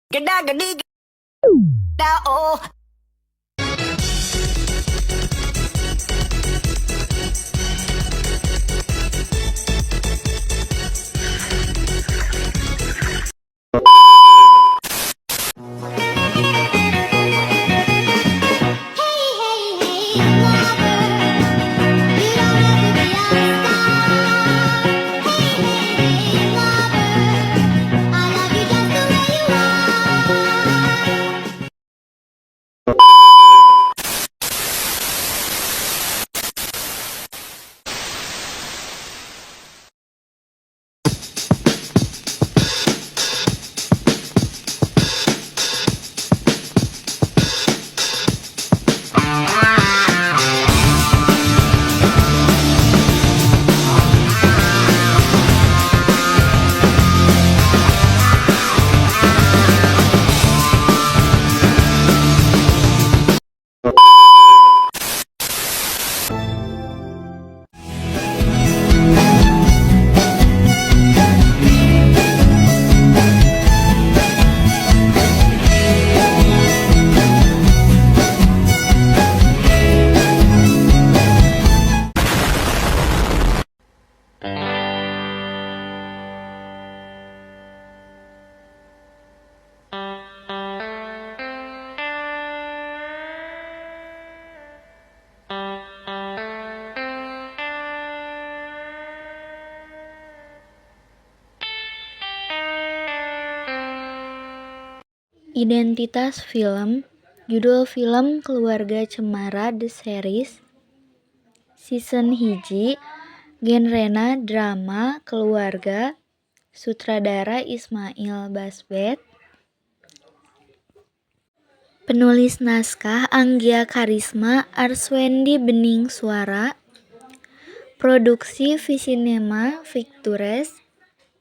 Gada gadi da oh. Hey, hey, hey, lover, you don't have to be a star. Hey, hey, hey, lover, I love you just the way you are. Identitas film, judul film Keluarga Cemara The Series season 1, genrena drama kaluarga, sutradara Ismail Basbeth, penulis naskah Anggia Kharisma Arswendy Beningswara, produksi Visinema Pictures,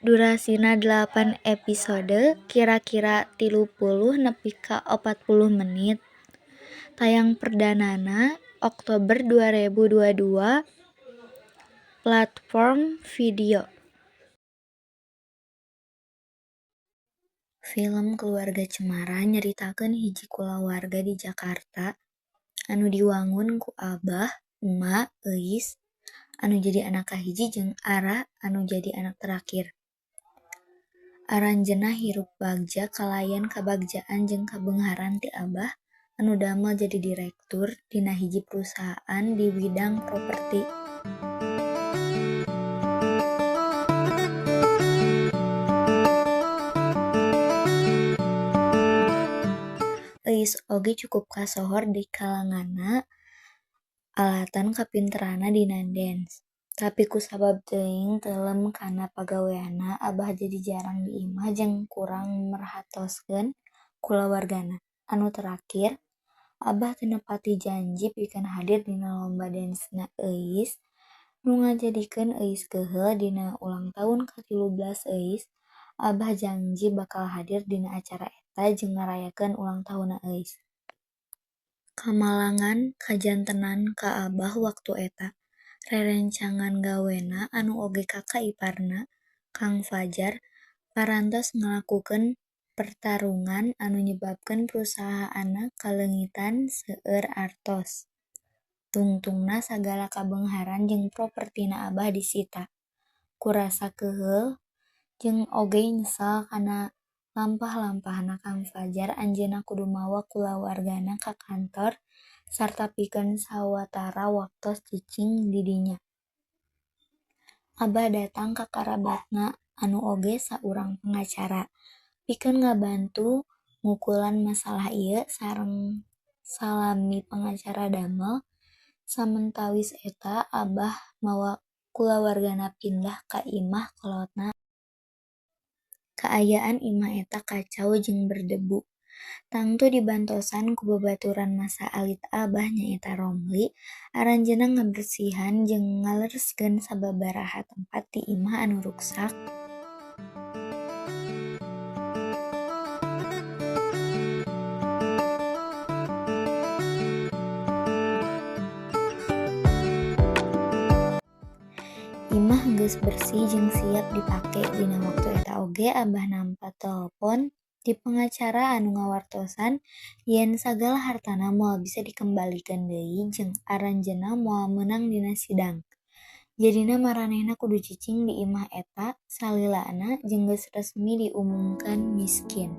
durasina 8 episode kira-kira 30 nepi ka 40 menit, tayang perdanana Oktober 2022, platform Vidio. Film Keluarga Cemara nyaritakeun hiji kulawarga di Jakarta anu diwangun ku Abah, Emak, Euis anu jadi anak kahiji jeung Ara anu jadi anak terakhir. Aranjeunna hirup bagja kalayan kabagjaan jeung kabeungharan ti Abah anu damel jadi direktur dina hiji perusahaan di widang properti. Euis oge cukup kasohor di kalanganna alatan kapinteranna dina dance. Tapi kusabab teuing teuleum kana pagaweanna, Abah jadi jarang di imah jeung kurang merhatoskeun kulawargana. Anu terakhir, Abah teu nepati janji pikeun hadir dina lomba dance-na Euis nu ngajadikeun Euis keuheul dina ulang taun ka-13 Euis, Abah janji bakal hadir dina acara eta jeung ngarayakeun ulang tahunna Euis. Kamalangan kajantenan ka Abah waktu eta. Rerencangan gawena anu oge kaka iparna, Kang Fajar, parantos ngalakukeun pertarungan anu nyebabkeun perusahaanna kaleungitan seueur artos. Tungtungna sagala kabeungharan jeung propertina Abah disita. Ku rasa keuheul jeung oge nyesel kana lampah-lampahna Kang Fajar, anjeunna kudu mawa kulawargana ka kantor sarta pikeun sawatara waktos cicing di dinya. Abah datang ka karabatna anu oge saurang pangacara, pikeun ngabantu ngukulan masalah ieu sareng salami pangacara damel, samentawis eta Abah mawa kulawargana pindah ka imah kolotna. Kaayaan imah eta kacau jeung berdebu. Tangtu dibantosan ku babaturan masa alit Abah nyaeta Romli, aranjeunna ngabersihan jeung ngalereskeun sababaraha tempat di imah anu ruksak. Imah geus bersih jeung siap dipake. Dina waktu eta oge Abah nampa telpon Ti pengacara anu ngawartosan yen sagala hartana moal bisa dikembalikeun deui jeung aranjeunna moal meunang dina sidang. Jadina maranehna kudu cicing di imah eta salilana jeung geus resmi diumumkeun miskin.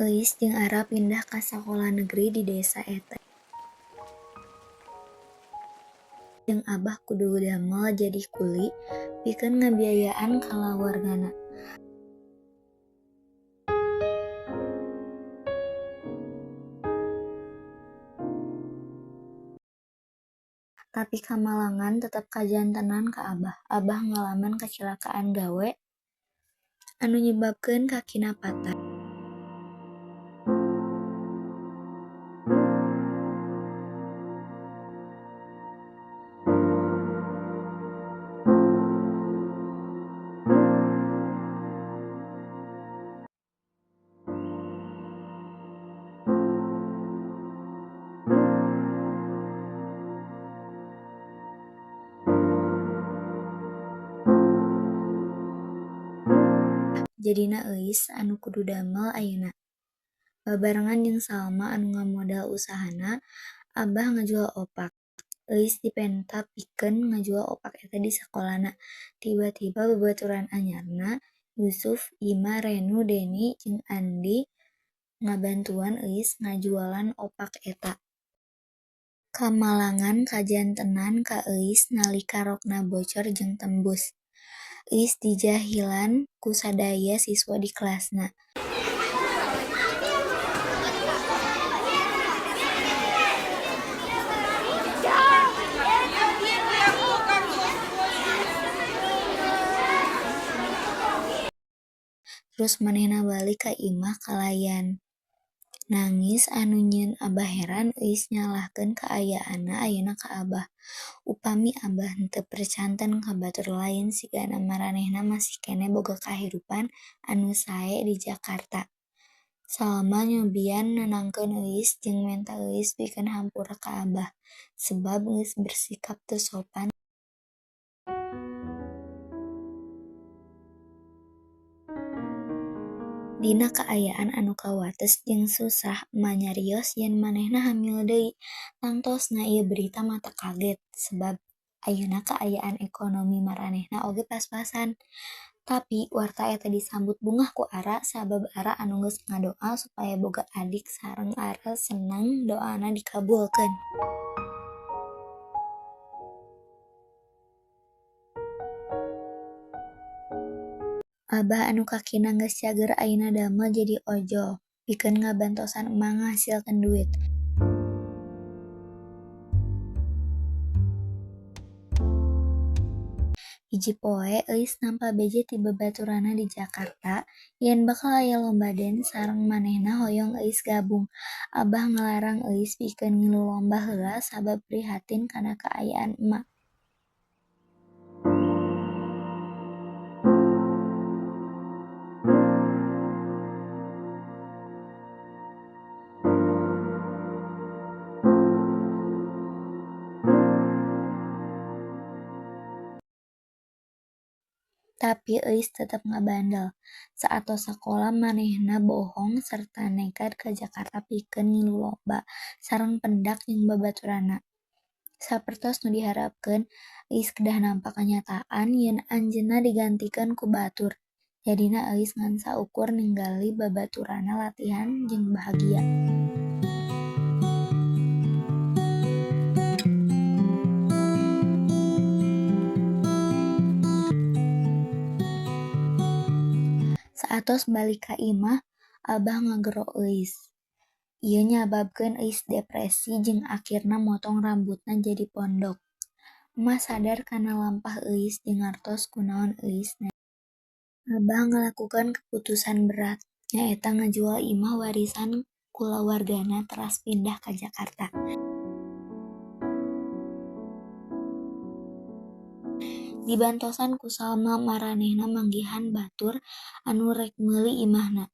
Euis jeung Ara pindah ka sakola negeri di desa eta jeung Abah kudu damel jadi kuli pikeun ngabiayaan kalawargana. Tapi kamalangan tetep kajantenan ka Abah. Abah ngalaman kacilakaan gawe anu nyebabkeun kakina patah. Jadina Euis anu kudu damel ayeuna. Babarengan jeung Salma anu ngamodal usahana, Abah ngajual opak. Euis dipenta pikeun ngajual opak eta di sakolana. Tiba-tiba babaturan anyarna, Yusuf, Ima, Renu, Deni, jeung Andi ngabantuan Euis ngajualan opak eta. Kamalangan kajantenan ka Euis nalika rokna bocor jeung tembus. Euis dijahilan ku sadaya siswa di kelasna. Terus manehna balik ka imah kalayan nangis anu nyieun Abah heran. Euis nyalahkeun kaayaanna ayeuna ka Abah. Upami Abah henteu percanten ka batur lain sigana maranehna masih keneh boga kahirupan anu sae di Jakarta. Salma nyobian nenangkeun Euis jeung menta Euis pikeun hampura ka Abah sebab geus bersikap teu sopan. Dina kaayaan anu kawates jeung susah, Ema nyarios yen manehna hamil deui. Tangtosna ieu berita matak kaget sebab ayeuna kaayaan ekonomi maranehna oge pas-pasan. Tapi warta eta disambut bungah ku Ara sabab Ara anu geus ngadoa supaya boga adik sareng Ara senang doana dikabulkeun. Abah anu kakina geus cager ayeuna damel jadi ojol pikeun ngabantosan Ema ngahasilkeun duit. Hiji poe Euis nampa beja ti babaturanna di Jakarta yen bakal aya lomba dance sareng manehna hoyong Euis gabung. Abah ngalarang Euis pikeun ngilu lomba heula sabab prihatin kana kaayaan Ema. Tapi Euis tetep ngabandel. Saatos sakola manehna bohong serta nekad ka Jakarta pikeun ngilu lomba sareng pendak jeung babaturanna. Sapertos nu diharapkeun, Euis kedah nampa kanyataan yen anjeunna digantikeun ku batur. Jadina Euis ngan saukur ninggali babaturanna latihan jeung bahagia. Saatos balik ka imah, Abah ngagero Euis. Ieu nyababkeun Euis depresi jeung akhirna motong rambutna jadi pondok. Emak sadar kana lampah Euis jeung ngartos kunaon Euis. Abah ngalakukeun keputusan berat, nyaeta ngajual imah warisan kulawargana teras pindah ka Jakarta. Dibantosan ku Salma maranehna manggihan batur anu rek meuli imahna,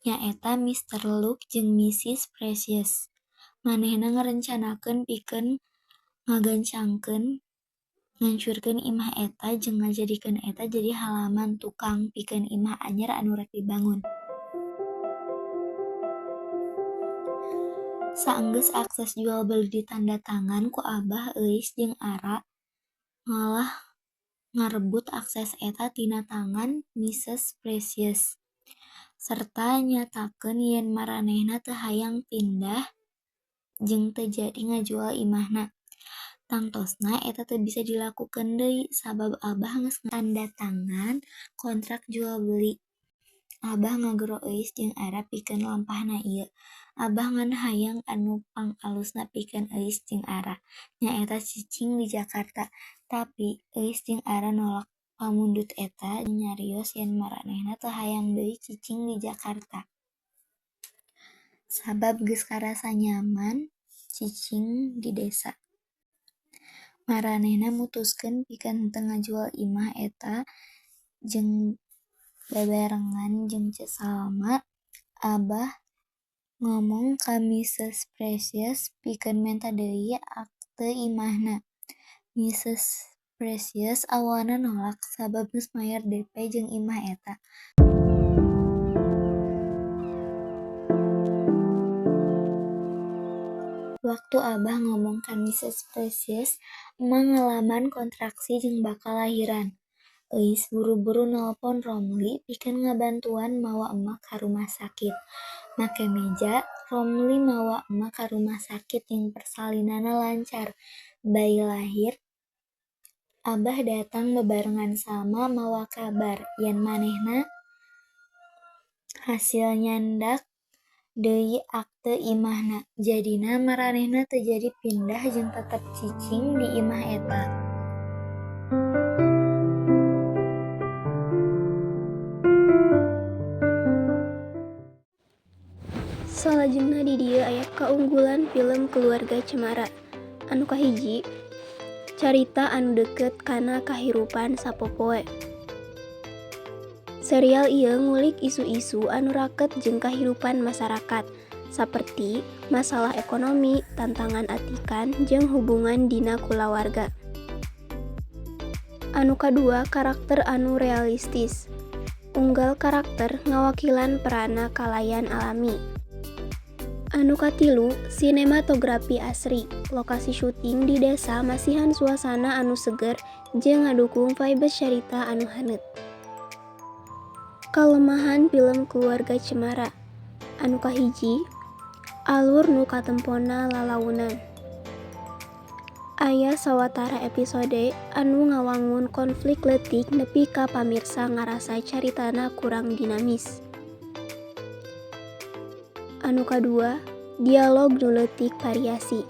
nyaeta Mr. Luke jeung Mrs. Precious. Manehna ngarencanakeun pikeun Ngancurkeun imah eta jeung ngajadikeun eta jadi halaman tukang pikeun imah anyar anu rek dibangun. Saenggeus akses jual beli ditandatangan ku Abah, Euis jeung Ara ngolah ngarebut akses eta tina tangan Mrs. Precious sarta nyatakeun yen maranehna teu hayang pindah jeung teu jadi ngajual imahna. Tangtosna eta teu bisa dilakukeun deui sabab Abah geus tandatangan kontrak jual beli. Abah ngagero Euis jeung Ara pikeun lampahna ieu. Abah ngan hayang anu pangalusna pikeun Euis jeung Ara, nyaeta cicing di Jakarta. Tapi Euis jeung Ara nolak pamundut eta jeung nyarios yen maranehna teu hayang deui cicing di Jakarta. Sabab geus karasa nyaman cicing di desa. Maranehna mutuskeun pikeun henteu ngajual imah eta jeung bebarengan jeung Ceu Salma, Abah ngomong ka Mrs. Precious pikeun menta deui akte imahna. Mrs. Precious awalna nolak sabab geus mayar DP jeung imah eta. Waktu Abah ngomong ka Mrs. Precious, Emma ngalaman kontraksi jeung bakal lahiran. Euis buru-buru nelpon Romli pikeun ngabantuan mawa Emma ka rumah sakit. Make meja, Romli mawa Emma ka rumah sakit jeung persalinanna lancar. Bayi lahir, Abah datang bebarengan Salma mawa kabar yen manehna hasil nyandak deui akte imahna. Jadina maranehna teu jadi pindah jeung tetep cicing di imah eta. Salajengna di dieu aya kaunggulan film Keluarga Cemara. Anu kahiji, carita anu deukeut kana kahirupan sapopoe. Serial ieu ngulik isu-isu anu raket jeung kahirupan masarakat, saperti masalah ekonomi, tantangan atikan, jeung hubungan dina kulawarga. Anu kadua, karakter anu realistis. Unggal karakter ngawakilan peranna kalayan alami. Anu katilu, sinematografi asri. Lokasi syuting di desa masihan suasana anu seger jeung ngadukung vibes carita anu haneut. Kalemahan film Keluarga Cemara. Anu kahiji, alur nu katempona lalaunan. Aya sawatara episode anu ngawangun konflik leutik nepi ka pamirsa ngarasa caritana kurang dinamis. Anu kadua, dialog nu leutik variasi.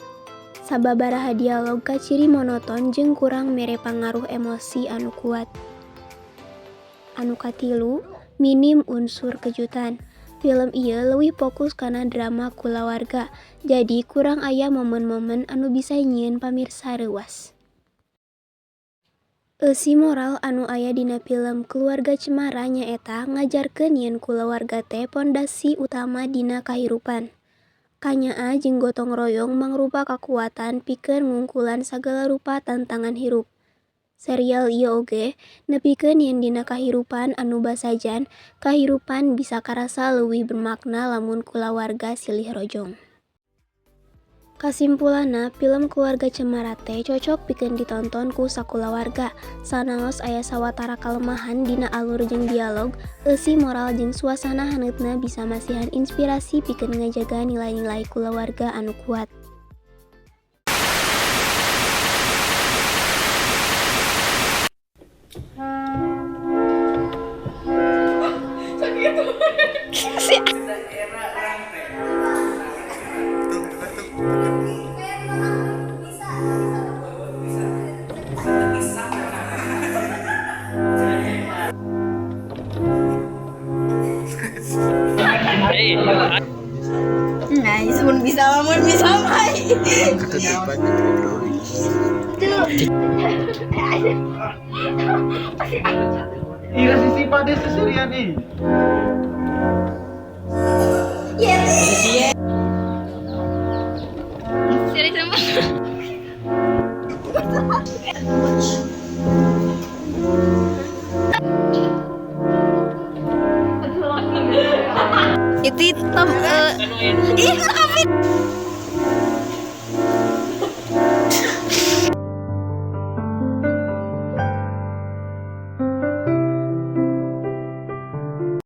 Sababaraha dialog kaciri monoton jeung kurang mere pangaruh emosi anu kuat. Anu katilu, minim unsur kejutan. Film ieu leuwih fokus kana drama kulawarga, jadi kurang aya momen-momen anu bisa nyieun pamirsa reuwas. Eusi moral anu aya dina film Keluarga Cemara nyaeta ngajarkeun yen kulawarga teh pondasi utama dina kahirupan. Kanyaah jeung gotong royong mangrupa kakuatan pikeun ngungkulan sagala rupa tantangan hirup. Serial ieu oge nepikeun yen dina kahirupan anu basajan, kahirupan bisa karasa leuwih bermakna lamun kulawarga silih rojong. Kasimpulanna, film Keluarga Cemara teh cocok pikeun ditonton ku sakulawarga. Sanaos aya sawatara kalemahan dina alur jeung dialog, eusi moral jeung suasana haneutna bisa masihan inspirasi pikeun ngajaga nilai-nilai kulawarga anu kuat. Nah, mun bisa mun bisa mah. Iya sisi pada seserian nih. Serius. Ih,